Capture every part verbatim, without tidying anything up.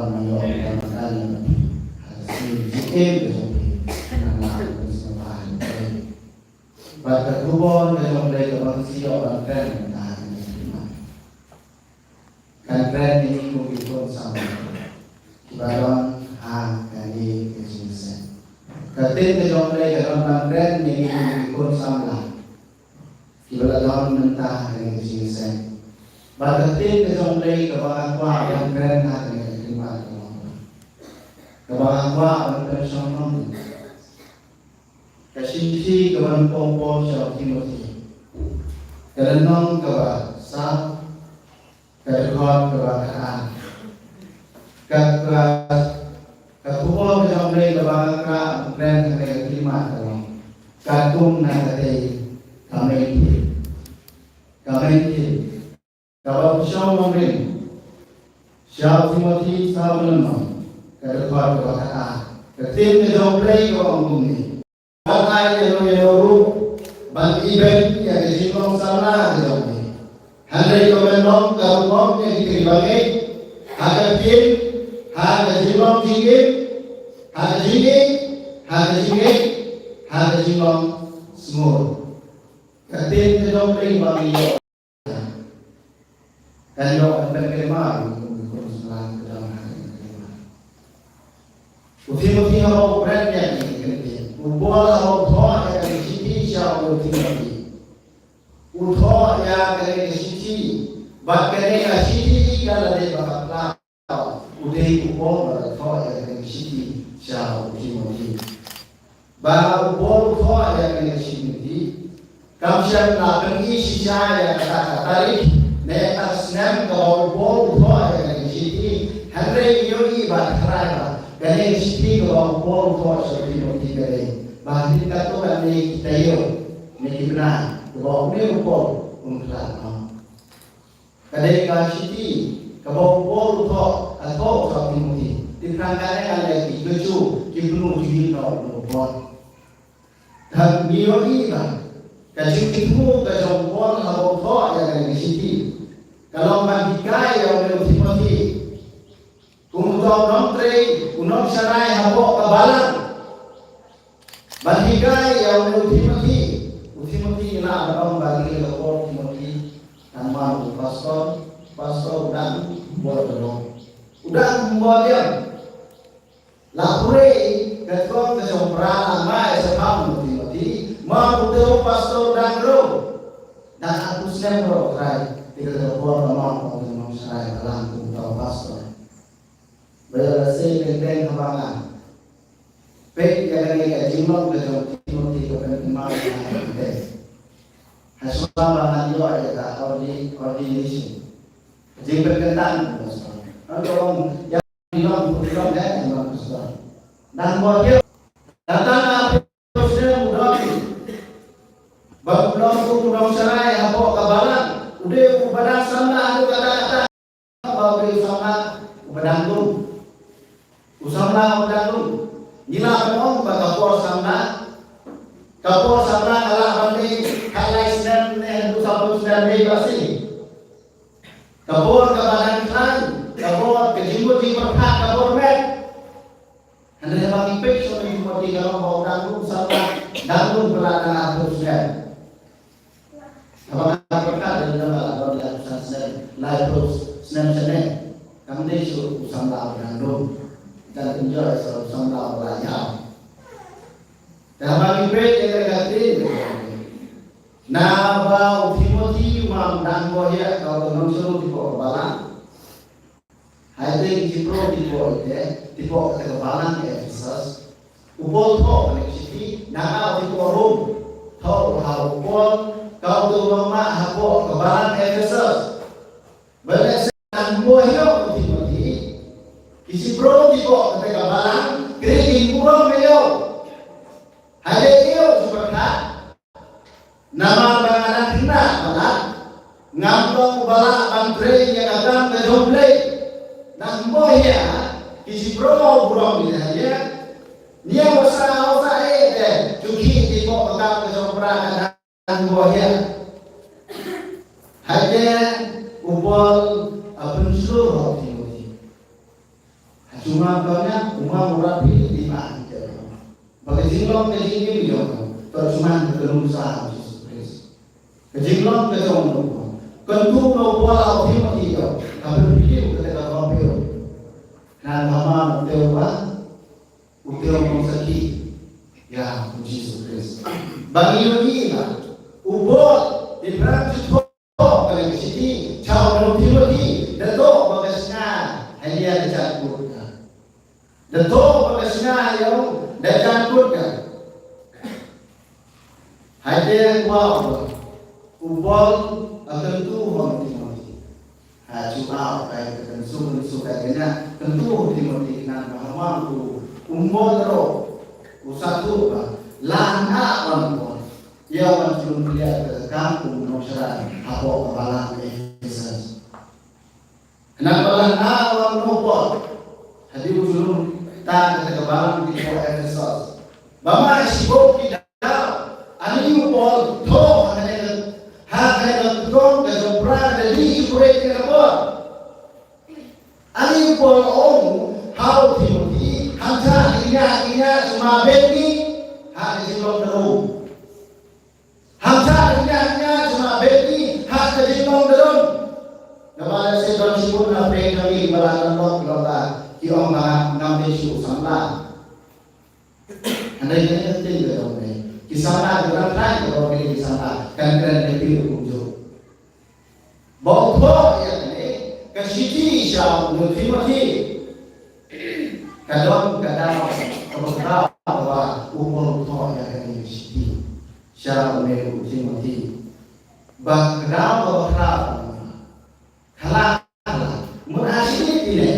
Ïoh ban kren ha ka sngi Jingim ka jong phi. Nang la ka sngi ba ha ka sngi. Bad ka khubor ka jong U Blei kaba ngi shu ïoh ban kren mynta ha kane ka khmat. Kan kren ïa ngi kum ki khun samla kiba don ha kane ka jingïaseng. Ka ktien ka jong U Blei ka don ban kren ïa ngi kum ki khun samla kiba la don mynta ha kane ka jingïaseng. Bad ka ktien ka jong U Blei kaba nga kwah ban kren ha kane ka khmat ka long, kaba nga kwah ban pynshong noh, ka shithi kaba nyngkong Paul sha u Timothi, ka lynnong kaba saw, ka dkhot kaba khatar. Ka, ka, ka khubor ka jong U Blei kaba nga kwah ban kren ha kane ka khmat ka long, katkum na katei ka main theme. Ka main theme kaba pynshong nongrim sha u Timothi, saw lynnong, ka dkhot kaba khatar. Ka ktien ka jong U Blei ka ong kumne: Wat ai ïa no ïa no ruh ban ibeiñ ïa ka jinglong samla ka jong me. Hynrei to men long ka rukom ïa ki briew bangeit ha ka ktien, ha ka jinglong jingim, ha ka jingïeit, ha ka jingïeit, ha ka jinglong sngur. Ka ktien ka jong U Blei ba ngi ïoh, kan ïoh ban pynkynmaw ïa u khun samla ka jong ha ka jong. U Timothi haba u bret ïa kane ka ktien, u Paul haba u thoh ïa kane ka shithi sha u Timothi, u thoh ïa kane ka shithi, bad kane ka shithi ka la dei ba ka pla u dei u Paul ba la thoh ïa kane ka shithi sha u Timothi. Ba u Paul u thoh ïa kane ka shithi, kam shym la pyni shisha ïa kata ka tarik ne ka snem kaba u Paul u thoh ïa kane ka shithi. Hynrei ngi ïohi ba tharai ba kane ka shithi kaba u Paul u thoh sha u Timothi ka dei ba hynrei katto katne ki taïew ne ki bnai kaba une u Paul un khlad noh. Ka dei ka shithi kaba u Paul u thoh, u thoh sha u Timothi. Te pyrshang katne katne ki kyrju ki pynlut juh noh u Paul. Te ngi ïohi ba ka jingthmu ka jong u Paul haba u thoh ïa kane ka shithi ka long ban hikai ïa une u Timothi kum uta u nongtrei, u nongsharai hapoh ka balang. Ban hikai ïa une u Timothi. U Timothi ngi lah ban ong ba ngi la poi Timothi, tang ma u pastor, pastor u dang bor ka long, u dang bor ïa. La pule ka jong ka jong pra la mai sa pam u Timothi, ma u te u pastor dang ro, dang arphew snem ro trai. Te ka por ka ma u te nongsharai balang kum uta u pastor. Ba ïa lehse teng teng haba nga peit ïa kane ka jinglong ka jong u Timothi ka pynkynmaw ïa nga teng teng. Hashwa ba ngan ïoh ïa ka ordi-, ordination, ka jingpynkyntang u pastor. Ngan ong ïa ka jinglong, ka jinglong eh, ka jinglong pastor. Nang ba ïa, datang na Pastor u don ba u long u nongsharai hapoh ka balang. U dei u ba dang samla haduh katta katta. Ba u dei u samla u ba dang dum. U samla u ba dang dum. Ngi lah ban ong ba ka por samla, ka por samla ka lah ban dei khatlai snem ne haduh sawphew snem ne ba shisha. Ka por kaba dang khlaiñ, ka por ka jingmut jingpyrkhat, ka por met. Hynrei haba ngi peit sha u Timothi ka long ba u dang dum, u samla dang dum, ba la dang arphew snem. Haba nga pyrkhat, dang dum ba la don laiphew san snem, laiphew snem shane. Kam dei shuh u samla u dang dum. Dang enjoy sha u samla u la ïaw. Te haba ngi peit ïa ka ktien, naba u Timothi u ma u dang bor ïa ka, u nongshong ti ko balang. Hynrei ki jingpyrkhat, te, te pdeng ka balang Ephesus. U Paul u thoh kane ka shithi, nangta u thoh ha Rom. Thoh ha u Paul, ka u thoh ma hapoh ka balang Ephesus. Balei sa nang buh ïa u Timothi? Ki jingpyrkhat kata ka balang, ki ri ki burom ïa u. Hynrei ïa u shu pyrkhat. Namar ba nga dang khynnah palat, ngam long u ba lah ban trei ïa ka kam ka jong U Blei. Nang buh ïa ki jingpyrkhat burom ïa ïa. Nia wasa wasa eh te juki ti ko ka kam ka jong pra ka dang buh ïa. Hynrei u Paul u pynshlur ha u Timothi. Shuwa ka nya, u ma u rap hi di ma hi te. Ba ka jinglong ka jingim jong ka, to shuwa ka ka num sa Jisu Khrist. Ka jinglong ka jong u. Kan tu no bol au Timothy yo. Ka pynpili u ka te ka kompio. Nan hama u te u ba, u te u sakhi. Ya, u Jisu Khrist. Ba ngi ïohi ba u bol, i Pran ju thoh, Toh, ka leng siti, chau nong Timothy, da toh ba ka snga, hanya da jan kut ka. Da toh ba ka snga, yong, da jan kut ka. Hai te wa, u Paul, a kyntu hong Timothy. Ha, chu au, kai ka kynsu, kynsu kai kanya, kyntu hong Timothy, nan ba hawang tu, u Paul ro, u satu ba, lan a on Paul. Ïa wan shlur plia ka kam kum u nongshakri hapoh ka balang Ephesus. Khnang ba la nang wan nongpop hadien u shlur ta ka balang ki hapoh Ephesus. Ba ma shi bok ki daw, ani u Paul thoh ha kane ka, ha kane ka kong ka jong Prah da dih ki puræ ka por. Ani u Paul ong ha u Timothy, hangta ïa ïa suma beti ha ka jinglong ka rum. Hangta ïa ïa suma beti ha ka jinglong ka rum. Naba la se don shibun na peng kami ba la nang lok lok la ki ong ba ngam beti u samla. Hynrei kane ka ktien ka jong me. Ki samla ka ram trai ka ong ki samla kan kren ka ktien kumjuh. Ba u thoh ïa kane ka shithi sha u Timothy. Ka don ka daw kaba khraw ba u Paul u thoh ïa kane ka shithi sha une u Timothy. Ba ka daw kaba khraw. Khala khala. Mun ha shithi ne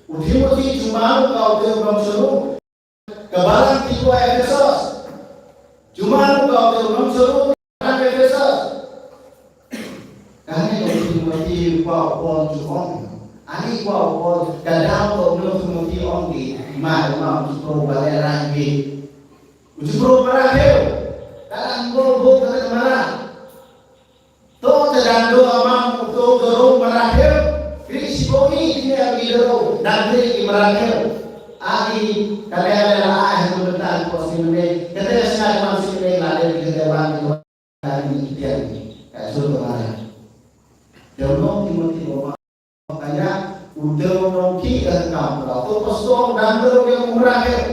u Timothy, jumano ka u te u nongshakri ka balang ki hapoh Ephesus. Jumano ka u te u nongshakri ka balang Ephesus. Kane ka u Timothy u kwah u Paul ju ong. Ani kwah u Paul ka daw ka u Timothy ong ki ma ma u ju pro ba le rang ki. U ju pro para heu. Ka dang bo bo ka mara. To te dang do amam u to do ro marahem. Kri si bo i kine ami do ro dang kri ki marahem. Aki kane ale la ai hanu bentar ko si mene. Kate sna man si mene la de kate wan ki wan ki tiang. Ka sur to mara. Te u nong Timothy u ma kanya u te u nong ki ka kam la to pastor dang do ro ki marahem.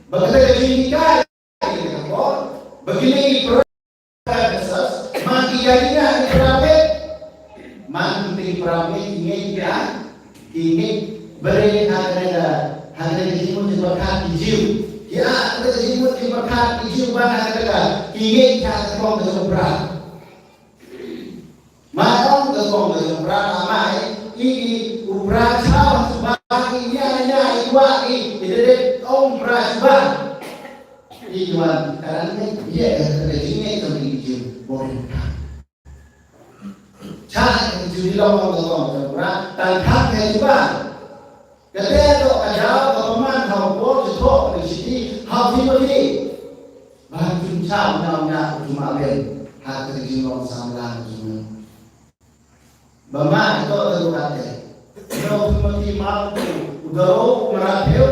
Ba kate ka jinghikai ka por ba kine ki Ephesus, man ki ïa ki ïa ki para bangeit. Man ki para bangeit ki ngeit ïa ki ngeit bret ha kane ka, ha kane ka jingmut jingpyrkhat ki Jiw. Ki ïa kane ka jingmut jingpyrkhat ki Jiw ban ha kane ka ki ngeit ha ka kong ka jong u Prah. Mai ong ka kong ka jong u Prah, mai i i u Prah cha ba su ba i ïa ïa i wa i i de de ong u Prah su ba. I wan ka ran ne ye ka ka jing ne ka mi jing bo ne ka. Cha ka jing ni long long long long ra tan ka ke ju ba. Ka te to ka jaw ka paman ha u Paul ju to ka shi ti ha u Timothy. Ba jun cha u na u na u ju ma ben ha ka jing long sam la u ju. Ba ma to ta ru kate. No Timothy ma u daro u maratheu.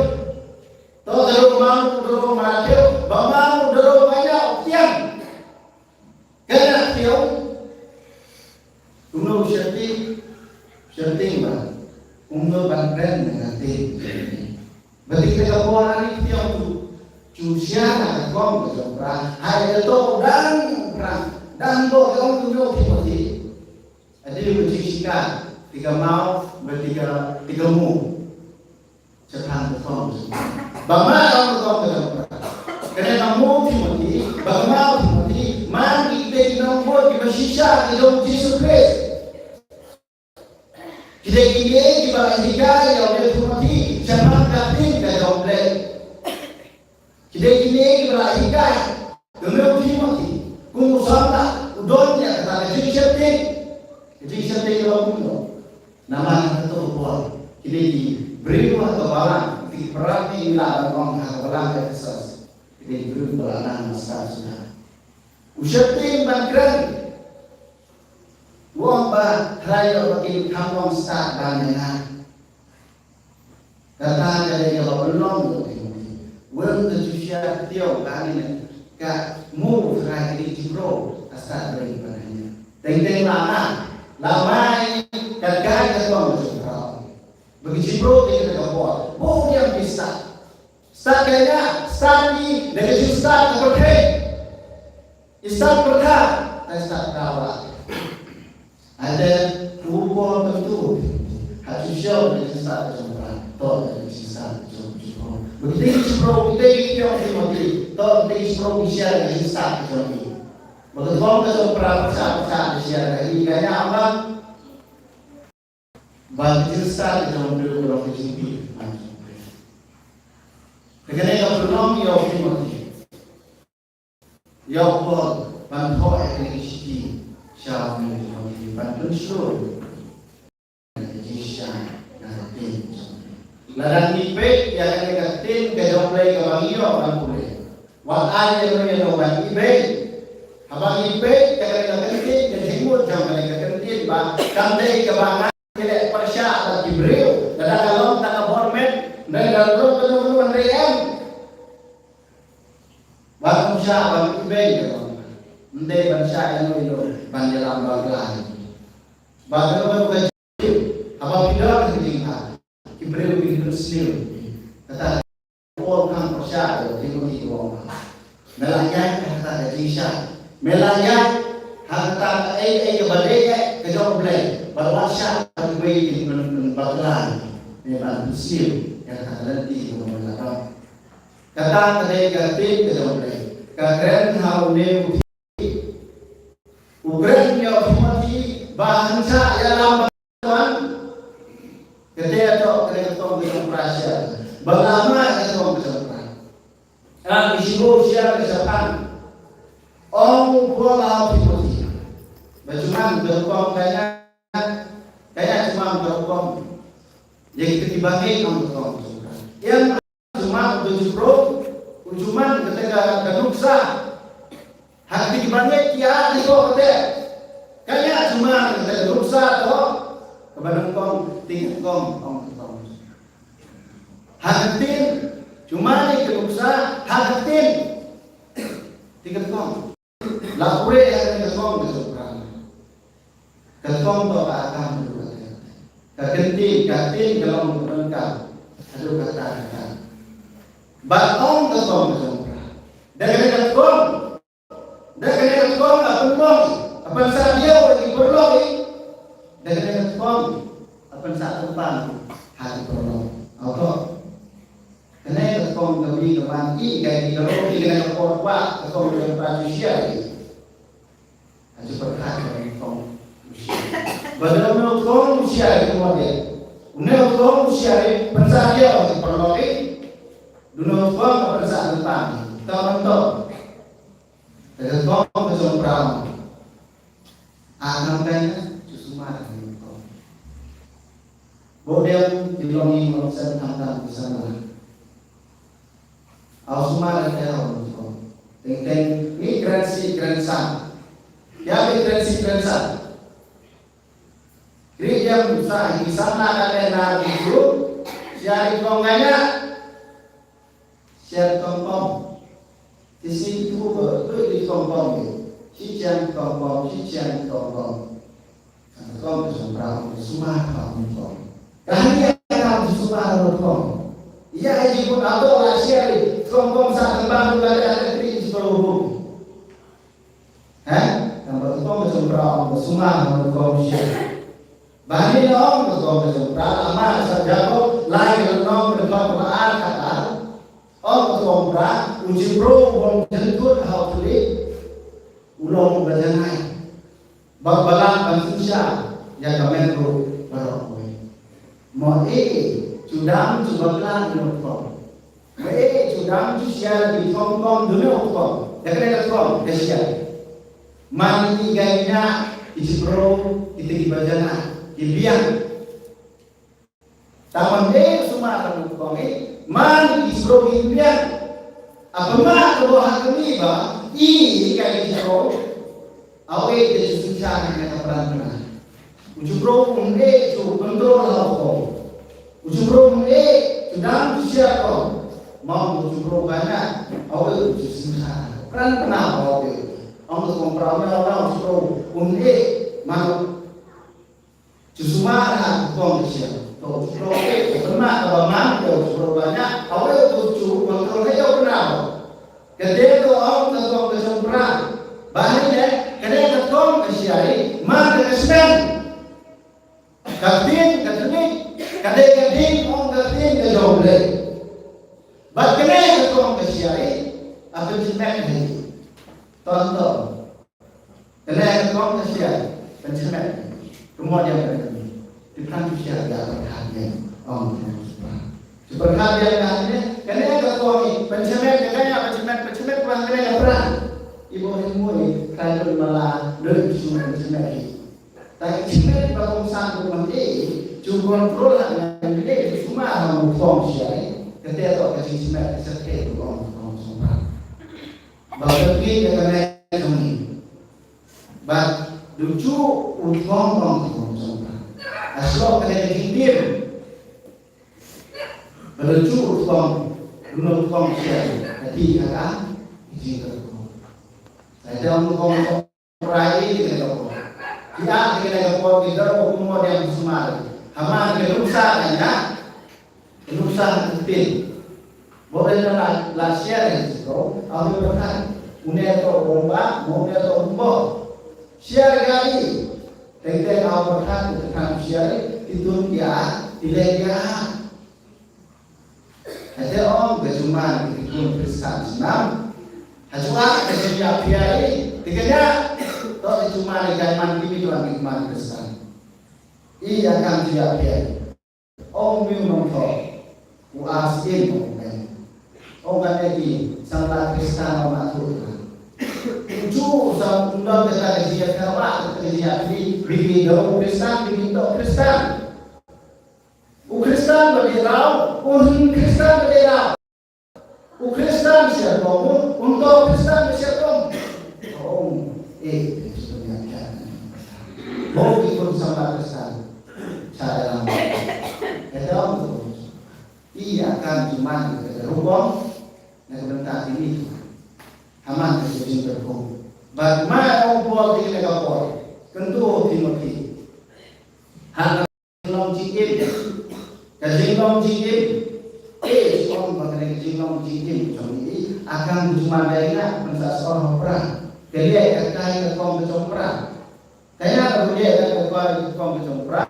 To ta ru ma u daro maratheu. Ba ma u daro ba ya u tiang. Kana tiang. Kumno shati shati ba. Kumno ban ren na kate. Ba ti ka por ani tiang tu. Chu sia na ka kong ka jong pra. Hai ka to dang pra. Dang bo ka ong tu Timothy. Adi ba jingshika, ti ka maw, ba ti ka, ti ka mu. Shaphang ka kong. Ba ma ka kong ka kong. Kane ka mu Timothy, ba ka maw Timothy, man ki te ki nongbud ki ba shisha ki jong Jisu Khrist. Ki te ki ne ki ba hikai ïa u Timothy, shaphang ka ktien ka jong Blei. Ki dei kine kiba la hikai. Ka mut u Timothy kum u samla u don ïa kata ka jingsheptieng. Ka jingsheptieng ka long kumno? Namar kata u Paul, ki dei ki briew ha ka balang, ki para bangeit la ban ong ha ka balang Ephesus. Ki dei ki briew ba la nang stad suda. U sheptieng ban kren. U ong ba hynrei ïa ba kin kham long stad ban ïa nga. Wan da ju share tiaw kane ne ka mut rai ka dei jingpro ka stad bring ban hanya. Teng teng la ma la mai ka kai ka tong ka jingpro. Bagi jingpro te ka por. Bo diam ki stad. Stad ka nya, stad ni da ka jingstad ka pyrthei. Stad pyrthei, stad ka ba. Ada u bor tentu. Ha ju sha ka jingstad ka jong pyrthei. To ka jingstad ka jong pyrthei. Bagi te ki jingpro, bagi te ki tiong ki mati. To bagi te ki jingpro ki share ka jingstad ka jong pyrthei. Bagi te ki jingpro ka jong pyrthei, ka share ka jingstad ka jong pyrthei. Ba ka jingstad ka jong u briew ka long ka jingpynbeit. Te kane ka pynlong ïa u Timothy, ïa u Paul, ban thoh ïa kane ka shithi sha u Timothy ban pynshlur ïa ka jingshai na ka ktien jong u. Lada ngi peit ïa kane ka ktien ka jong U Blei kaba ngi ïoh ban pule, wat ai ïa no ïa no ban ibeiñ. Haba ngi peit ïa kane ka ktien, ka jingmut jong kane ka ktien ba kam dei kaba ngan ïaleh pyrshah bad ki briew, lada ka long tang ka bor met, hynrei lada long kano kano hynrei em. Wat ym shah ban ibeiñ ka long. Ym dei ban shah ïa no ïa no ban ïalam bakla. Ba kano kano ka jingim, haba phi don ka jingim, ki briew kin pynsniew. Kata Paul kham pyrshah ïa u Timothy u ong, me la ïaid ha kata ka jingshai, me la ïaid ha kata kaei kaei kaba dei eh ka jong U Blei, bad wat shah ban ibeiñ, ban, ban bakla ne ban pynsniew ïa kata ka lynti kaba me la don. Kata ka dei ka ktien ka jong U Blei. Ka kren ha une u U kren ïa u Timothy ba ngin sa ïalam bad u. Kata ïa to ka dei ka tong ka jong u Prussia. Ba la ma ka tong ka jong u Prussia. Ka dei shi bynta ka jong u Prussia. Ong u Paul ha u Timothy ba jumang da u tong ka ïa, ka ïa jumang da u tong. Ïa kita kiba ngeit ong ka tong ka jong u Prussia. Ïa Jumang u ju pro, u jumang kata ka, ka nuksa. Ha kti ki bangeit ki ïa, ki ko kata. Ka ïa jumang kata ka nuksa to. Kaba nyngkong, ktien, kong, ong, kong. Ha ktien, jumang ka nuksa, ha ktien. Ktien, kong. La pule ïa kane ka tong ka jong u Prang. Ka tong to ka akam haduh katta. Ka ktien, ka ktien ka long ka donkam haduh katta katta. Bad ong ka tong ka jong u Prang. Da kane ka tong, da kane ka tong ka pynlong, ka pynsah diaw ïa ki paralok. Da kane ka tong ka pynsah kyrpang ha ki paralok. Auto. Kane ka tong ka mih ka ban ïa ka, ïa ka roti, kane ka por kwah ka tong ka jong u Prang shisha. Ha ju pyrkhat ïa une u tong u shisha. Ba da une u tong u shisha ïa ka mot ïa, une u tong u shisha ïa pynsah ïa u paralok ïa. Da une u tong ka pynsah kyrpang ïa. Tang ban tong. Te ka tong ka jong u Prang. A ngam kai na, ju sumar ïa une u tong. Bok dem, ju long ïa u sen khamtam u sen la. Au sumar ïa ka ïa u tong. Teng teng, ngi kren shi kren san. Ïa ngi kren shi kren san. Kri ïa u sa, ngi san na ka ïa na ki su. Sia ri tong ka ïa. Sia tong tong. Ki si ki tu ba, tu ki tong tong ni. Shi chiang tong tong, shi chiang tong tong. Ka tong ka jong u Prang, sumar ka tong. Ka hynriew ka tong sumar ka tong. Ïa ai ji pun ato la share tong tong sa tang bang ka ka tri ji tong tong. He? Ka tong ka jong u Prang sumar ka tong share. Ba ni la ong ka tong ka jong u Prang, ama sa Jakob, lai ka long ka tong ka ar ka ar. Ong ka tong u Prang, u ji bro u bom jentut ha u tuli. U long ba janai. Ba balang ban synshar ïa ka met ruh baroh kawei. Mo e, ju dang ju bakla ïa u tong. Mo e, ju dang ju share ïa u tong tong, dune u tong. Ïa kane ka tong ka share. Man ki ga ïa ki jibro, kita ki bajana, ki biang. Tang ban dei sumar ka mut kong eh, man ki jibro ki biang. Apa ma ka bo ha kami ba, i ka ki jibro. Awe te ju synshar na ka pran pran. U jibro um eh ju control ha u kong. U jibro um eh ju dang ju share kong. Bro banya, awe u ju singsa. Pran pna awe. Ong ko pran na na bro, un e, man ju sumar ha ko kong sia. To ju bro e, pna ka ba man ko ju bro banya, awe u ju control he yo pna. Ka de to ong ka kong ka jong pran. Ba ni ne, ka de ka kong ka sia ri, man ka smen. Ka ktien ka tnik, ka dei ka ding ong ka ktien ka jong U Blei. Bad kane ka kong ka shai, a pynchmet hi. Ton ton. Kane ka kong ka shai, pynchmet. Kumno dia ka kong. Ti pran tu shai dia pyrkhat dia ong ka kong. Pyrkhat dia ka ne, kane ka kong ni, pynchmet ka kaya, pynchmet, pynchmet pran kane ka pran. Ibu ni mui, kai pun mala, doi pynchmet hi. Te i chmet ba kongsan kumne, ju control ha ngan ne, ju sumar ha u kong shai, kata to ka jingchmet ka sa te u kong kong sumar. Ba ka ki ka ka ne kong ni. Ba du ju u kong kong kong sumar. Aslo ka ne ka jingtim. Ba du ju u kong, du u kong shai, ka ti ka ka, jingkong. Te u kong kong Prai ïa kane ka por. Ki ah ïa kane ka por ki don kumno dang sumar. Haba ki nuksa ka ïa. Ki nuksa ka tin. Bor ïa la la share ïa ki ko. Aw ïa berkhat. Une to bomba, mo une to bomba. Share ïa ki. Teng teng aw berkhat, berkhat share. Ki tun ki ah, ki leh ki ah. Hynrei ong ka jingman ki khun Khristan shnam. Hajrong ka jingïapher i, te ka ïa. To ka jingman ka man ki mi tuan ki man Khristan. I ïa kam jingïapher. Ong mi u nongthoh. U ar sien ong ben. Ong kane ki samla Khristan ong ma tu. Ju sam undang kata ka jingïapher ba ka jingïapher i. Biki do Khristan, biki to Khristan. U Khristan ba dei raw, un Khristan ba dei raw. U Khristan sia kong, un to Khristan sia kong. Ong, eh, Khristan ïa ka. Mo ki kun sama Khristan. Cha dalam. Ka dong tu. Ïa kan cuman ka rubong, na ka bynta kini tu. Haman ka jingkyrkhu. Bad ma ong Paul kini ka Paul. Kyntu Timothy. Ha jinglong jingim. Ka jinglong jingim. Eh, ong ba kane ka jinglong jingim jong ngi. Akam jumai na pynsa sor ha pra. Ka liai ka kai ka kong ka jong pra. Ka ïa ka liai ka kai ka kong ka jong pra.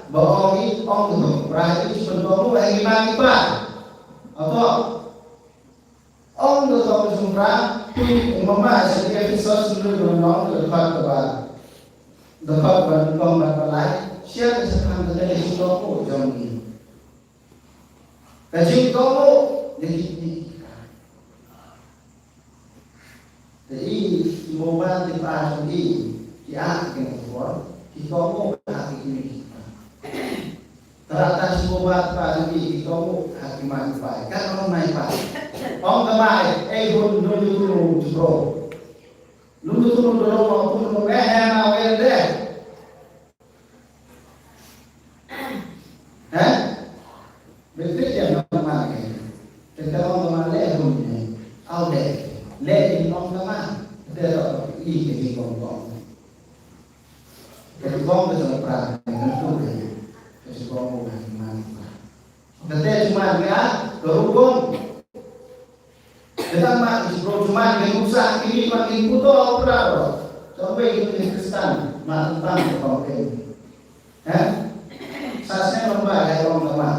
Ba ong i ong ka jong pra i pynlong ba i ma i pa. Apo. Ong da tong sumra, phi mama sa ïa phi sa sumra da nong da khot da ba. Da khot ba nong ba ba lai, sia da sa khang da da shi ko ko jong ni. Ka jing ko ko da ki ni. Da i mo ba ti ba jong i, ki a ki ko, ki ko ko a ki ni. Tara ta shu ba ta ni ki to ha ki man pai. Ka ong mai pai. Ong ka mai, ei hun nu tu nu tu bro. Nu tu nu tu bro, nu tu nu eh eh ma wer de. Heh? Betul ya ma mai. Te ka ong ka mai le hun ne. Au de. Le in ong ka mai. Te ro i ke di kong kong. Ka jingkong ka jong pra, ka jingkong ka jong pra. Ka jingkong ka jong pra. Ka te jingman ka, ka rukong. Ka dang ma ka jingkong jingman ka jingkong sa, kini ma ka jingkong to pra ro. Jong wei ka jingkong Kristan, ma tentang ka jingkong. Eh? Sa seng lomba ka jingkong ka ma.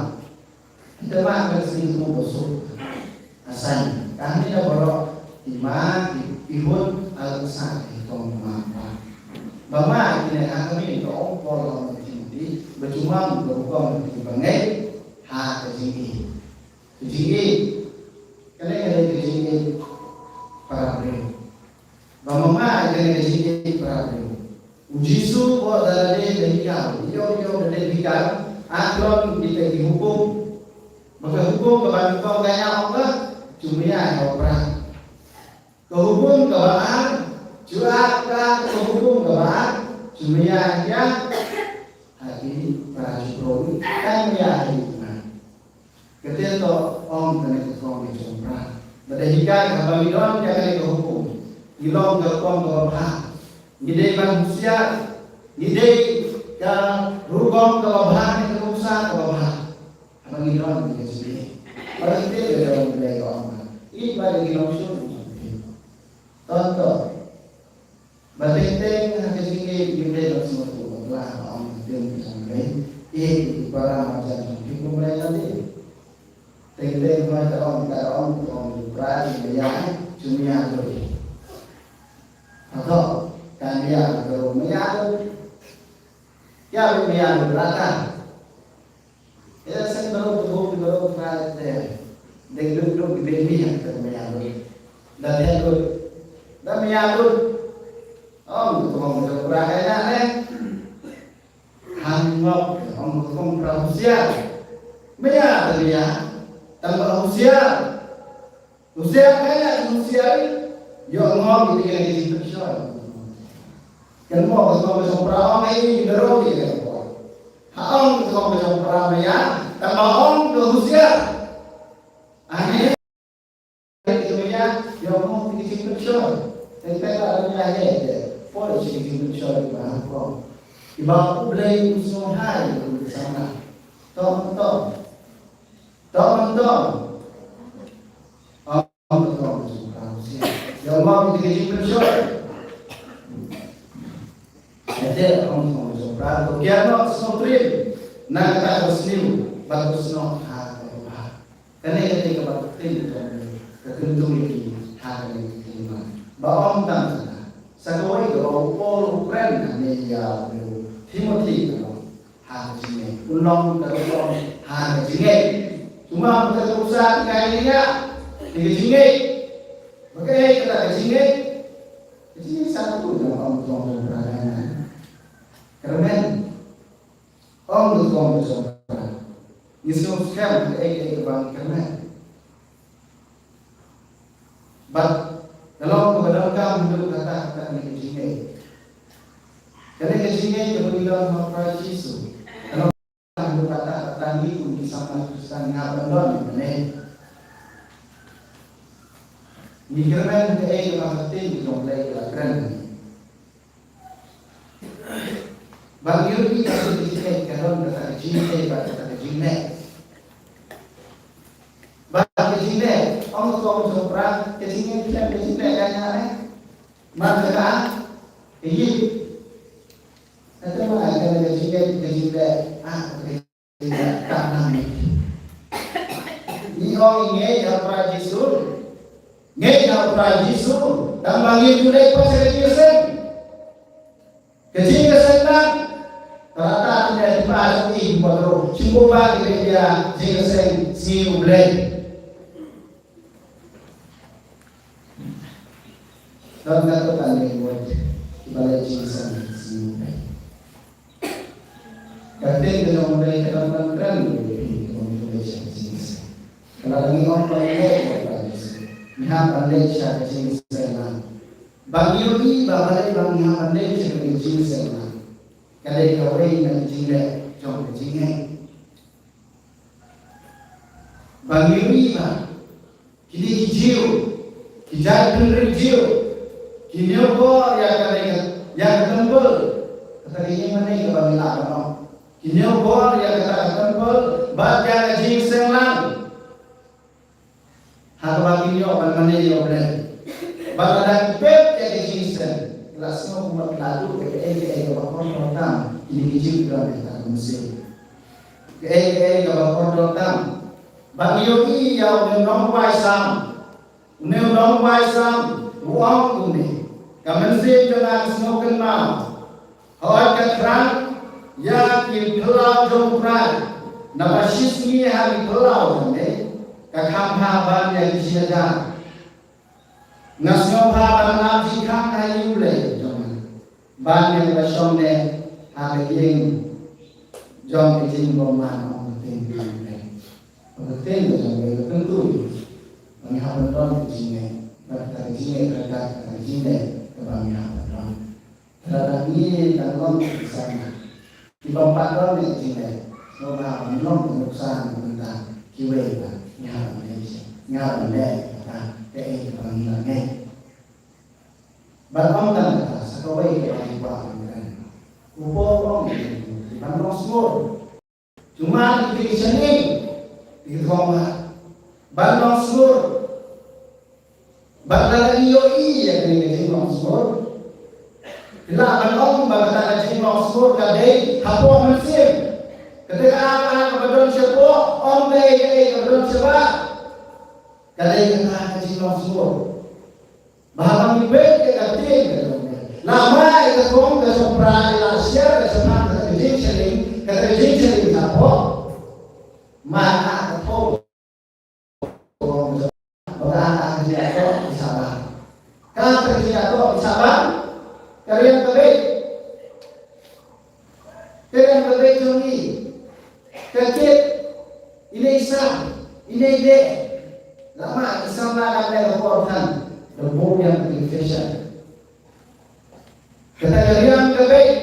Kita ma ka sing tu bosok. Asan. Kami na borok ima ihut al sa itong ma pa. Ba ma kine ha kami to ong Paul ong Timothy ba cuma ba bukom ki bangai ha ka jingi. Ka jingi. Kane kane ka jingi para beri. Ba ma ma kane ka jingi para beri. U Jisu u ong da lade da hikar, ïoh ïoh da lade hikar, a klon kita ki hukum. Ba ka hukum kaba nyngkong ka ïa ong ba, jumia ïa u pra. Ka hukum kaba ar, ju ar ka ka hukum kaba ar, jumia ïa, ha ki para ju pro, ka ïa ïa. Kata to ong kane ka kong jong u Trai. Ba da hikai haba ngi don ïa kane ka hukum, ngi long ka rukom kaba bha, ngi dei ban husiar, ngi dei ka rukom kaba bha ne ka nuksa kaba bha. Haba ngi don ïa ka jingim, ba ngi dei ka jong U Blei ka ong ba ïeit ba da ngi long shuh. Ton to. Ba teng teng ha ka jingim ngim dei ban sngewthuh bakla ba ong ka ktien ka jong U Blei. Ïeit ïa ki para marjan jong phi kum U Blei lade. Teng teng hooid ka ong ka ong ka ong U Trai jong maya jong maya lut. Hato ka maya ka ong maya lut. Ïa maya lut rata. Ïa seng baroh tu, baroh Friday. Dei duk duk dei mi ha ka maya lut. Da dei lut. Da maya lut. Ong tu ong tu pra ka ïa ne. Han ngop ong tu ong pra husiar. Maya da maya. Tang ba husiar. Husiar ka ïa husiar. Ïoh ngop ïa ka jingpynshoi. Kan mo ka sngewbha sngewbha ong ai ni baroh ïa ka. Ha ong ka sngewbha sngewbha maya. Tang ba ong ka husiar. Ane. Ka maya ïoh ngop ïa ka jingpynshoi. Teng teng la maya he. Por ïa ka jingpynshoi ba ha ko. Iba U Blei u sngewhai u samla. Tong tong. Tong tong. Ong tong sngewbha husiar. Ïa ong ïa ka jingpynshoi. Ïa te ong tong sngewbha to kiar noh sngewtrim. Na kata ka sniew bad ka snoh ha ka bha. Kane ka dei kaba ktien ka jong ka kyntu ïa ki ha kane ka kyntu. Ba ong tang kata. Sa kawei kaba u Paul u kren hangne ïa u Timothy ka long. Ha ka jingngeit. U long ka rukom ha ka jingngeit. Cuma ba ka rusa ka ïa ka jingngeit. Ba ka ïa ka jingngeit. Ka jingngeit satu jong ong tong tong pra na. Kyrmen. Ong tong tong pra. Ngi sngewskhem ka ïa ka bang kyrmen. Bad ka long kaba donkam haduh katta katta kane ka jingngeit. Kane ka jingngeit kaba ngi don ha U Trai Jisu. Ka long haduh katta katta ngi kum ki samla Khristan ngi hap ban don kane. Ngi kyrmen kaei kaba ka ktien ka jong U Blei ka la kren. Ba ngi ïohi ba ka jingngeit ka don kata ka jingngeit bad kata ka jingleh. Ba ka jingleh, ong ko ong jong Prah, ka jingngeit khlem ka jingleh ka ïa ne. Mar ka ka ïeit. Kata ma ka jingngeit ka jingleh, ah, ka Ngi ong ngi ngeit ha U Trai Jisu. Ngeit ha U Trai Jisu. Tang ba ngi ju leit pat sha ka jingïaseng. Ka jingïaseng na. Rata ngi ïa ba jong i ba tru. Shim ba ki ïa jingïaseng sngi U Blei. Don katto katne ngut kiba leh jingïaseng sngi U Blei. Ka ktien ka jong U Blei ka dang ban kren ïa phi, ka long U Blei sha ka jingïaseng. Ka la dang ong ba ngi leh ïa ka jingïaseng. Ngi hap ban leit sha ka jingïaseng lang. Ba ngi ïohi ba balei ba ngi hap ban leit sha ka jingïaseng lang. Ka dei kawei na ka jingleh jong ka jingngeit. Ba ngi ïohi ba Kine ki Jiw, ki jaitbynriew Jiw, ki ñiew bor ïa kane ka, ïa ka templ. Kata ka ïing mane kaba ngi lah ban ong. Ki ñiew bor ïa kata ka templ bad ïa ka jingïaseng lang. Ha kaba kin ïoh ban mane ïa U Blei. Bad lada ki pep ïa ka jingïaseng, la sngew kumba la duh ïa kaei kaei kaba kordor tam. Kine ki Jiw ki don ïa kata ka mynsiem. Kaei kaei kaba kordor tam. Ba ngi ïohi ïa une u nongrwai Salm. Une u nongrwai Salm u ong kumne. Ka mynsiem jong nga ka sngewkynmaw. Hooid ka thrang ïa ki phyllaw jong U Trai. Naba shisngi ha ki phyllaw jong me. Ka kham bha ban ïa ki jingïada. Nga sngewbha ban ap jingkhang ha ïing U Blei jong nga. Ban ïa kaba shong ne ha ka ïing jong ka jingbymman ong ka ktien ka jong U Blei. Ong ka ktien ka jong U Blei ka kyntu ba ngi hap ban don ka jingngeit. Bad ka jingngeit ka, ka jingngeit kaba ngi hap ban don. Lada ngi dang long ki samla kiba ym pat don ne ka jingngeit, sngewbha ban long ka nuksa na ka bynta kiwei ba ngi hap ban leit sha. Nga ban leh kata kaei kaba ngi la ngeit. Bad ym tang kata, sa kawei kaba ngi kwah ban kren. U Paul u ong ïa ngi ban long sngur. Jong ma ki dei sha ngi, ki thong ma ban long sngur. Bad lada ngi ïohi ïa kane ka jinglong sngur, phi lah ban ong ba kata ka jinglong sngur ka dei hapoh mynsiem. Kata ka ar kaba don shapoh, ym dei kaei kaba don shabah. Ka dei kata ka jinglong sngur. Ba haba ngi peit ïa ka ktien ka jong U Blei, la mad ïa ka thong ka jong U Trai, la share ka shaphang kata ka jingsharing, kata ka jingsharing shapoh. Mad ïa ka thong ka jong U Trai, ba ka ïatoh ïa shabar. Ka ïatoh ïa shabar, ka riam ka beit. Ka riam ka beit jong ngi ka kit, i dei sam, i dei deh. Lama i samla ka dei ka por than da buh ïa ka confession. Kata ka riam ka beit,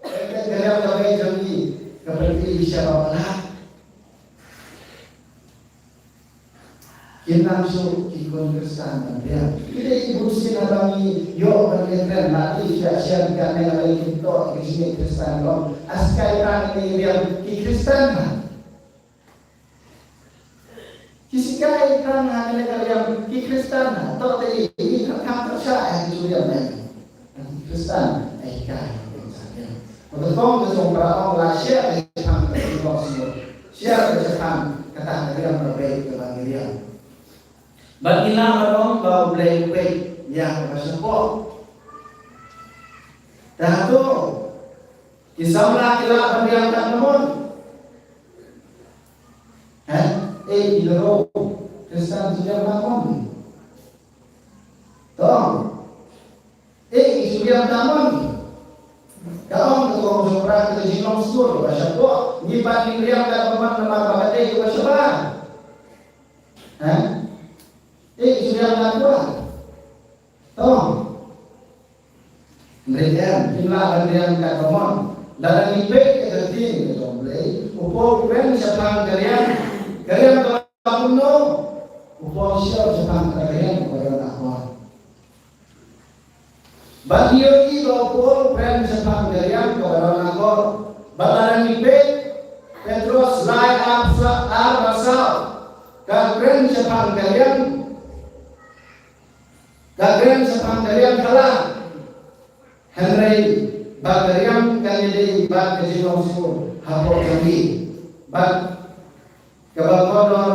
kata ka riam ka beit jong ngi ka pynti sha ba palat. Kin nang shu ki khun Khristan ban riam. Ki dei ki bunsien haba ngi ïoh ban ïakren, la ki sha sha ka ne la ki to ki sha Khristan, long as kai rang ngi riam ki Khristan ha. Ki sikai rang ha ne ka riam ki Khristan ha. To te i ka kam ka sha ai ki riam ne. Khristan, ai ka, ka thong ka jong U Trai, la share ka shaphang ka jong U Trai, share ka shaphang kata ka riam ka beit kaba ngi riam. Bad ngi lah ban ong ba U Blei u peit ïa kaba shapoh. Te hato ki samla ki lah ban riam katba mon? Heh, eh, ki laro Khristan ki riam katba mon? Tong. Eh, i ju riam katba mon. Ka ong ka thong jong U Trai ka jinglong sngur kaba shapoh. Ngi pat ngin riam katba mon namar ba ka dei kaba shabar. Ha? Eh, i ju riam katba mon. Tong. Hynrei em, ngim lah ban riam katba mon. Lada ngi peit ïa ka ktien ka jong U Blei, u Paul u kren shaphang ka riam, ka riam kaba kumno? U Paul u shim shaphang ka riam kaba don akor. Bad ngi ïohi ba u Paul u kren shaphang ka riam kaba don akor. Bad lada ngi peit Petros lai arphew saw, arphew saw, ka kren shaphang ka riam, ka kren shaphang ka riam kaba la. Hynrei ba ka riam kan ïadei bad ka jinglong sngur hapoh jong ngi, bad kaba kordor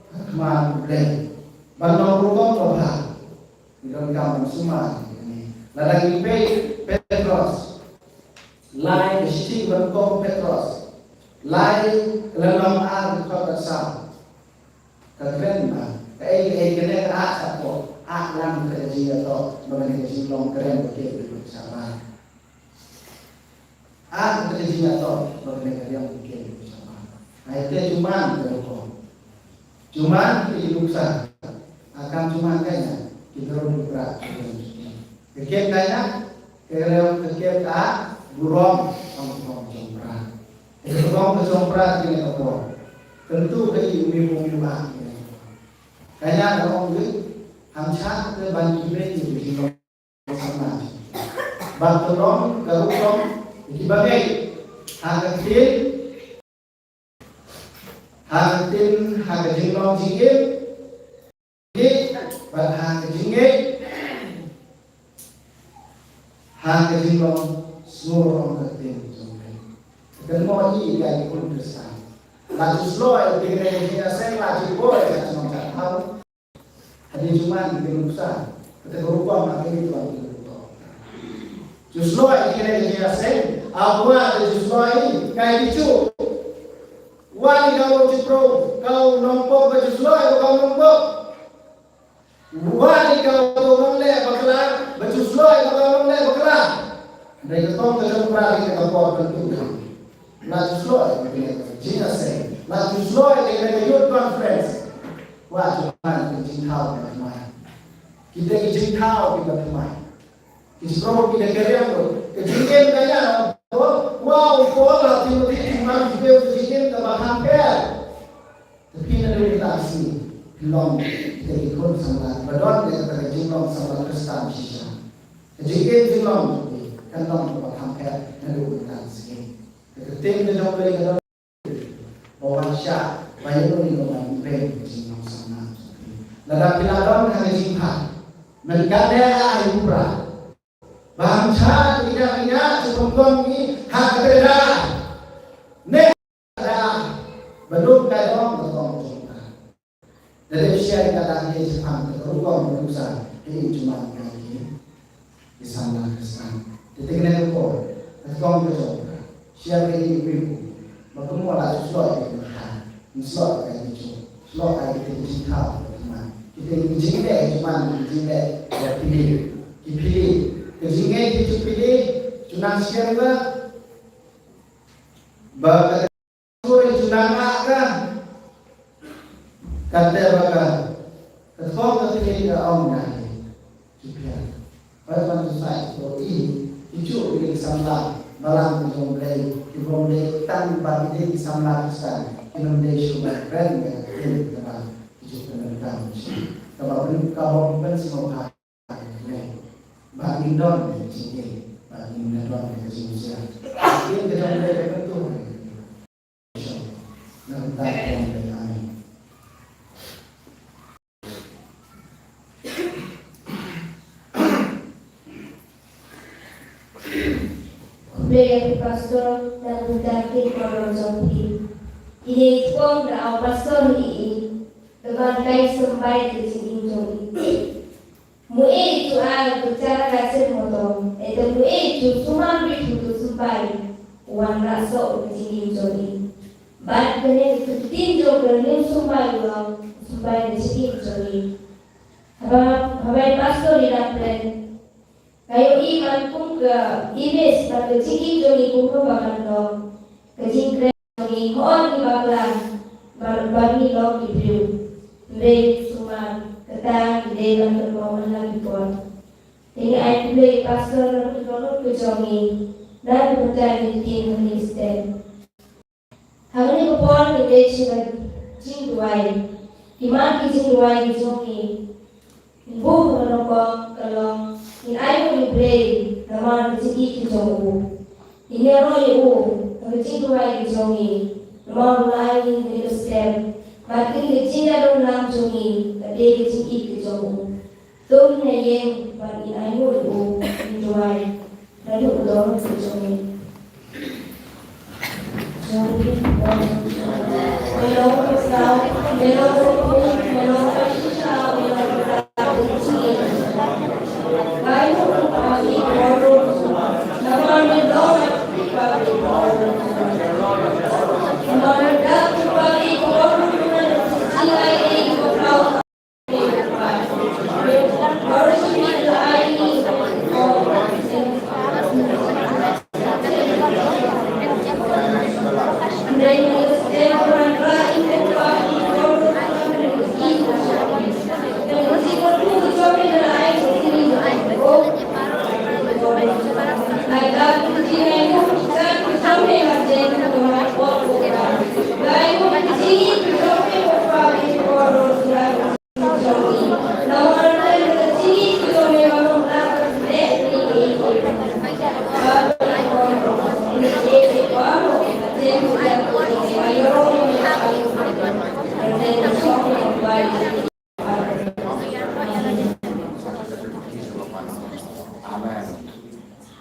ha khmat U Blei, ban long rukom babha. Ngi donkam ban sumar ïa kane. Lada ngi peit Petros, lai ka shithi ba nyngkong Petros, lai ka lynnong ar, ka dkhot kaba saw. Ka kren ba kaei kaei kane ka ah shapoh, ah lang kata ka jingïatoh ba kane ka jinglong ka riam ka kit ka shabar. Ah kata ka jingïatoh ba kane ka riam ka kit ka shabar. Ai te, jumang ka rukom, jumang ki nuksa, ah kam jumang ka ïa ki briew ki brah ki briew ki. Ka kit ka ïa ka riam ka kit ka burom ong ong jong U Trai. Ka burom ka jong U Trai kane ka por. Kyntu ka i u mih u mih ba kane ka por. Ka ïa ka ong wi, ham shah te ban ki briew ki briew ki long samla. Ban to long ka rukom ki ba ngeit ha ka ktien, ha ka ktien, ha ka jinglong jingim, bad ha ka jingngeit, ha ka jinglong sngur ong ka ktien jong U Blei. Kan mo i ïa ki khun Khristan. La ju sloi ïa kane ka jingïaseng, la ju boi ïa ka shnong ka thaw. Hadien jumang ki nuksa, kata ka rukom ha kane ka rukom. Ju sloi ïa kane ka jingïaseng, a bua te ju sloi ïa ka, ki ju. Wat ïa ka u Jipro, ka u nongpop ba ju sloi ïa ka u nongpop. Wat ïa ka u nongleh bakla ba ju sloi ïa ka u nongleh bakla. Dei ka tong ka jong U Trai ka por ka tu. La ju sloi ïa ka jingïaseng, la ju sloi ïa ka youth conference. Wat ju man ka jingthaw ka thymmai. Kita ki jingthaw ki ba thymmai. Ki stroke ki da keriang tu. Ka jingim ka ïa, wa u Paul ha Timothy, ki man ki beu ka jingim ka ba kham pher. Te phi na dei ka sngi, phi long kita ki khun samla ba don ïa kata ka jinglong samla Khristan shisha. Ka jingim jinglong jong ki kan long kaba kham pher naduh mynta ka sngi. Ka ktien ka jong U Blei ka don ba wan shah ba ïa uno uno uba ïohi ka jinglong samla jong ki. Lada phi la don ha ka jingpang, men kane ai u bra ba ham cha ki ïa ki ïa ki pynlong ki ha ka bynta ne da ba duk ka dong ka dong jong ka. Da dei share ka dang ïa ki pang ka rukom rusa ki jumang ka ki. Ki samla Khristan. Te te kane ka por ka kong ka jong ka. Share ka ïing ïing. Ba kumno la shu slot ïa ka. Shu slot ka ïing ïing. Slot ka ïing ïing thaw ka man. Kita ki jingleh ka man ki jingleh ka pili. Ki pili. Ka jingleh ki ju pili. Ju nang share ka. Ba ka Kuri ju nang ah ka. Kata ba ka. Ka thong ka thli ka ong na hi. Ki pia. Ba ban tu sai ko i. Ki chu i samla. Balang ki jong Blei. Ki bom Blei tang ba ki dei ki samla Khristan. Ki nang dei shu ba kren ka. Ki chu ka nang kam. Ka ba pun ka ba pun sngewbha. Ba ngin don ka jingim, ba ngin don ka jingim. Ngin ka jong ka jong ka tu. Ngam ta ka jong ka jong. Khublei ïa phi pastor, na ka bynta ka jingkordor jong phi. Ine i kong da u pastor hi i, da ban kai symbai ka jingim jong i. Mu e tu a tu chara ka chen moto. E tu mu e tu sumar bi tu tu sumbai. Wan ra so u ka jingim jong i. Bad kane ka ktien jong ka nim sumbai u long sumbai ka jingim jong i. Haba, haba i pastor i la pren. Ka ïohi ban kum ka image ban ka jingim jong i kum ka ba kan long. Ka jingkren jong i hooid ki bakla ban, ban ngi long ki briew. Hynrei sumar kata ki dei ban kynmaw man la ki por. Te ngi ai khublei pastor na ka jingdon ka jong i. Na ka bynta ki ktien ha kane ka step. Hangne ka por ngi dei sha ka jingduwai. Ki mat ki jingduwai ki jong ngi. Ngi buh ka nyngkong ka long, ngin ai nguh ïa U Blei namar ka jingïeit ka jong u. Ngin ïaroh ïa u ha ka jingduwai ka jong ngi. Namar u la ai ngi kane ka step. Bad kane ka jingïadon lang jong ngi ka dei ka jingïeit ka jong u. To ngin ïeng bad ngin ai nguh ïa u, ngin duwai.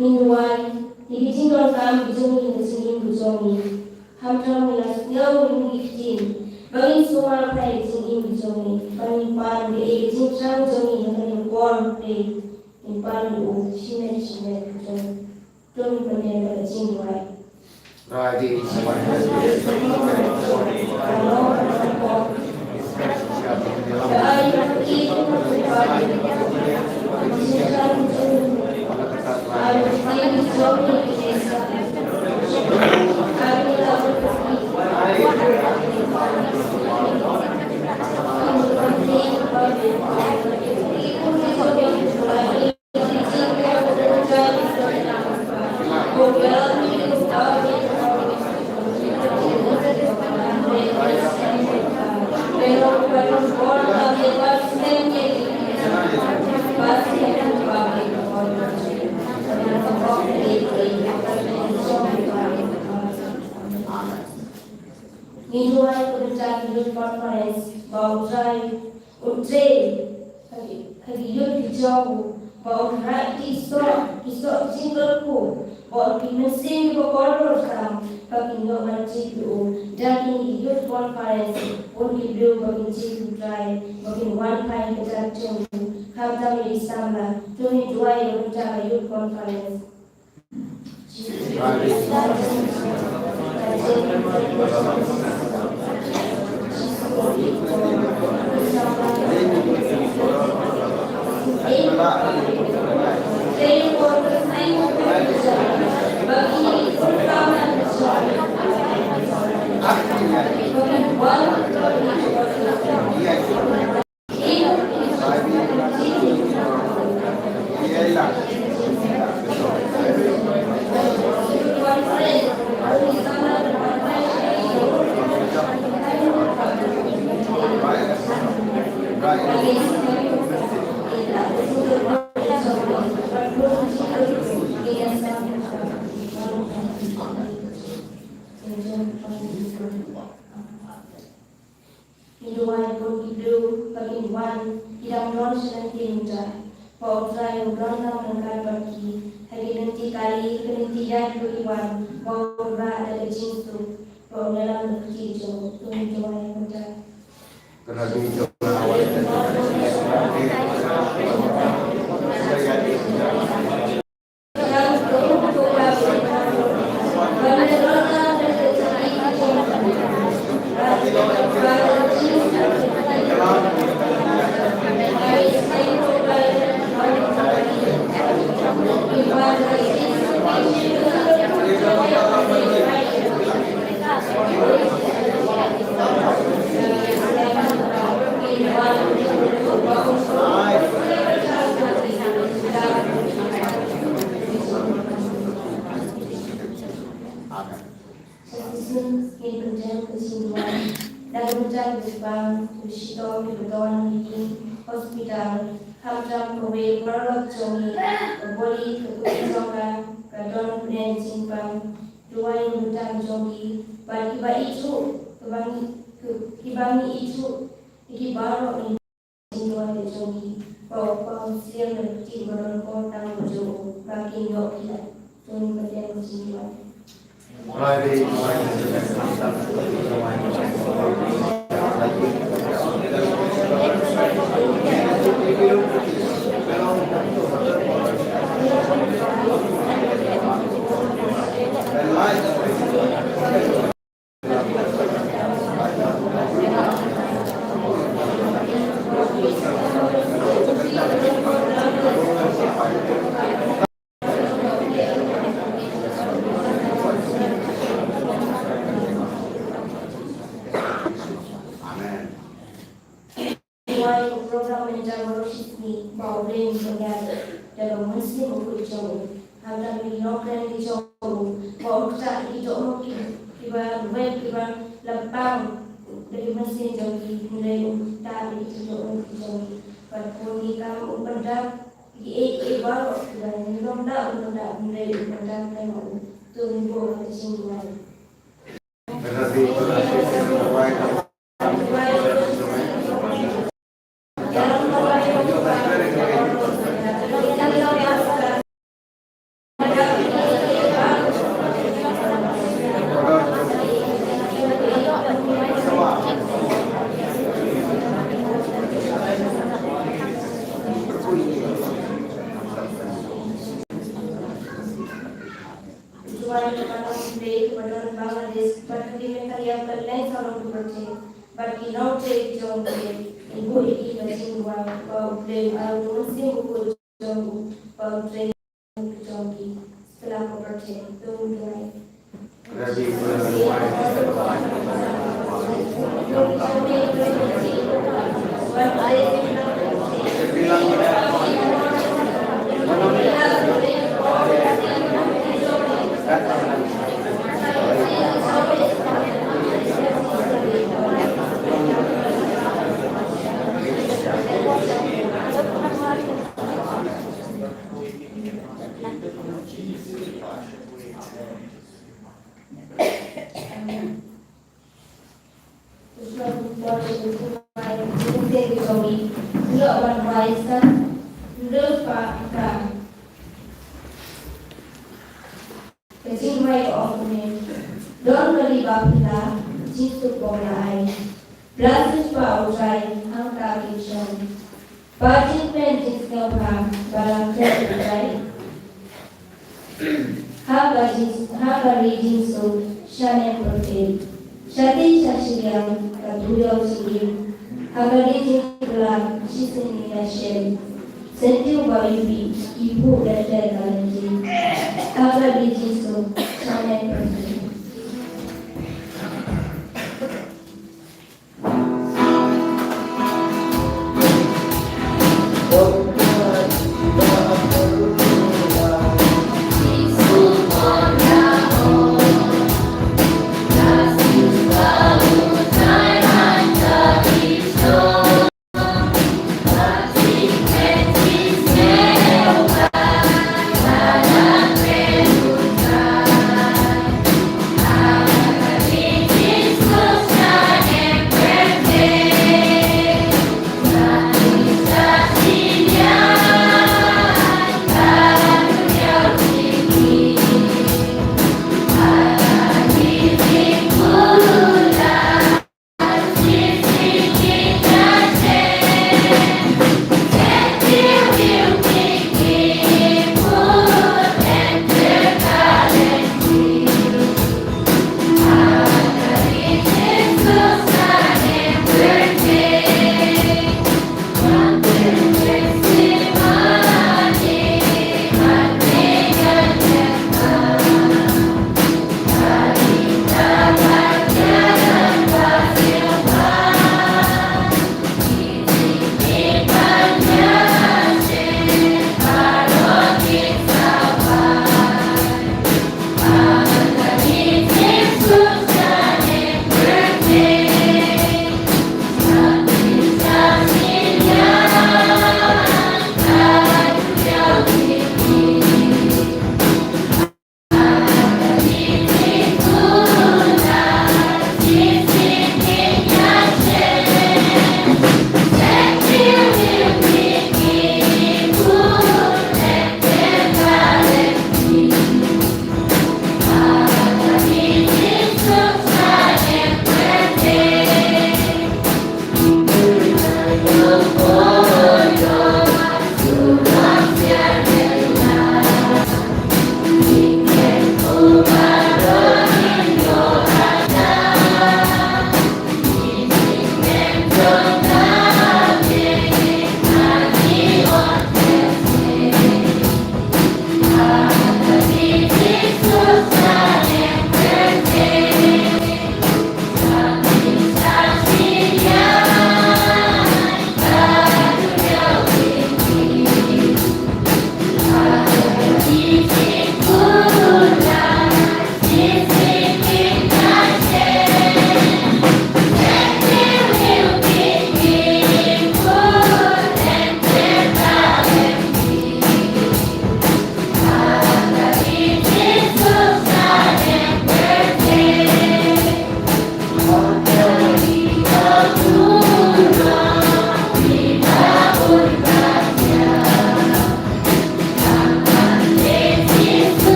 Ngin duwai, ïa ki jingdonkam ki jong ngi, ka jingim ka jong ngi. Khamtam ngi la sngew ïa ki ktien ba ngin sumar phai ïa ka jingim ka jong ngi. Ba ngin pan ïa ka jingthrang jong ngi ha kane ka por, Blei. Ngin pan ïa u shimet shimet ka jong ngi. To ngin pynlong ka jingduwai. conference ba U Trai un trei ha ki, ha ki youth ki jong u, ba un rah ki soh, ki soh jingkyrkhu, ba un pynmih mynsiem kiba kordor tam ba kin ïoh ban jied ïa u. Da kine ki youth conference un ki briew ba kin jied ïa U Trai, ba kin wan phai ha ka jaka jong u, khamtam ïa ki samla. To ngin duwai ïa ka bynta ka youth conference. Ngi duwai bun ki briew ba kin wan, ki dang don sha lynti mynta, ba U Trai un don lang ryngkat bad ki ha ki lynti kali, ha ki lynti ïaid ba ki wan, ba un rah da ka jingsuk, ba un ïalam da ka kti jong u. To ngin duwai mynta. Amen. Sa shisien ngin pynjah ka jingduwai da ka bynta ki balang, ki shitom kiba don ha ki hospital, khamtam kawei ka paralok jong ngi, ka Boli, ka kmie jong ka, ka don kane ka jingpang. Duwai na ka bynta jong ki bad kiba ithuh, kiba ngi, kiba ngi ithuh ïa ki baroh. Jingduwai ka jong ki, ba u Kpa u Mynsiem Bakhuid u don bor tang ba jong u, ba kin ïoh ki lad. To ngin pyndiang ka jingduwai. Amen. Duwai ïa ka program mynta baroh shi sngi, ba U Blei un pynïaid da ka Mynsiem Bakhuid jong u. Khamtam ïa ki nongkren ki jong u, ba un ktah ïa ki dohnud ki, kiba ruwet, kiba la pang da ki mynsiem jong ki, hynrei un ktah ïa ki dohnud ki jong ki. Bad bun ki kam un pyndap ïa kiei kiei baroh kiba ngim lah ban pyndap, hynrei un pyndap lem ma u. To ngin buh ha ka jingduwai. Duwai ïa ka Balang Blei kaba don Bangladesh, bad ka Ri Meghalaya, bad lem saw long ki pyrthei, bad ki nongtrei jong U Blei, ngin buh ïa ki ha ka jingduwai, ba U Blei un ai u Mynsiem Bakhuid jong u, ba un trei jong ki. Sa la ka pyrthei, to ngin duwai. Ka jingduwai ka ong kumne: Don kali ba phylla, jingsuk bym la ai. Bless us, Pa U Trai, hangta ki kshaw. Ba jingpynjah jingsngewbha ba la kren U Trai ha ka jing, ha ka ri jingsuk shaneng pyrthei. Shatei sha shiliang ka duriaw jingim, ha ka ri jingpyllait shisien ïa shen. Syntiew ba ïohi i phuh lynter ka lynti, ha ka ri jingsuk shaneng pyrthei.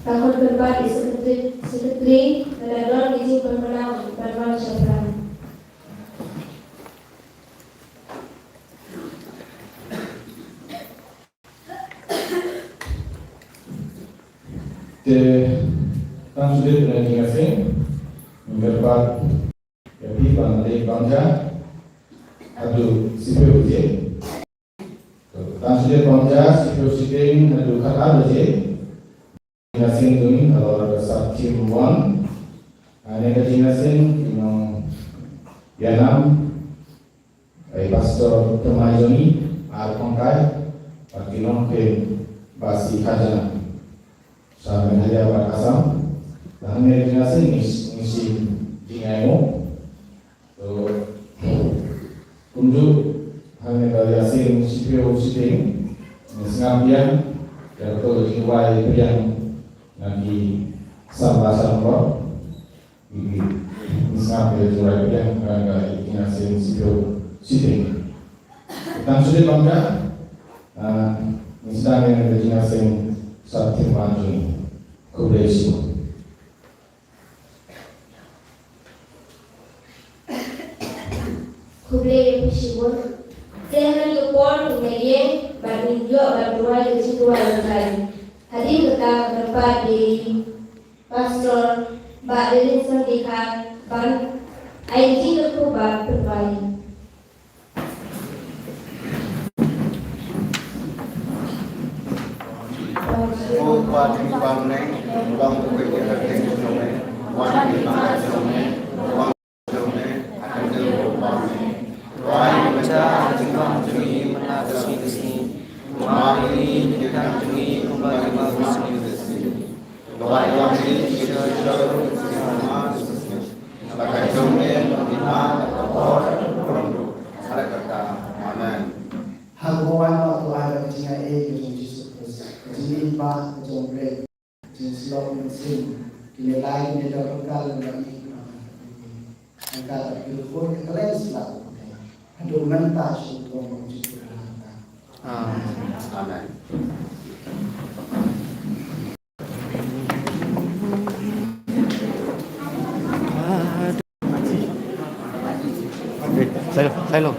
Tang ban pynbat ïa i secretary, secretary, lada don ki jingpynpaw ban wan shaphrang. Te tang shu dep ïa ka jingïaseng, nga kyrpad ïa phi ban leit bam ja haduh shiphew baje. Tang shu dep bam ja shiphew shiteng haduh khatar baje. Jingïaseng jong ngi halor ka sub theme one. Ha kane ka jingïaseng ki nongïalam, i Pastor Thymmai jong ngi, ar Kongkai, bad ki nongpynbna shi khajna sha Meghalaya bad Assam. Te ha kane ka jingïaseng ngi, ngi shim jingainguh. To, kumjuh ha kane ka jingïaseng shiphew shiteng, ngi sngap biang ïa kato ka jingduwai pdiang na ki samla samla. Ngi sngap ïa ka jingduwai pdiang ha kane ka jingïaseng shiphew shiteng. Tang shu dep bam ja, ah, ngi sdang ïa ka jingïaseng sub theme one jong ngi. Khublei shibun. Khublei ïa phi shibun. Te ha kane ka por ngin ïeng bad ngin ïoh ban duwai ka jingduwai. Hadien kata nga kyrpad ïa i Pastor Bah Lilin Sangikha ban ai ka jingkyrkhu bad pynduwai. Amen. Ha kaba wan noh ha ka jingaiei jong u Jisu Khrist, ka jingim ba ka jong u Blei, ka jingsloh mynsiem, kine lai kine da ryngkat lem bad ngi. Ryngkat bad ki riewkhuid ha ka leng sla u Blei, haduh mynta sha u tong u Jisu Khrist. Amen. Amen. Eh, Silo, Silo.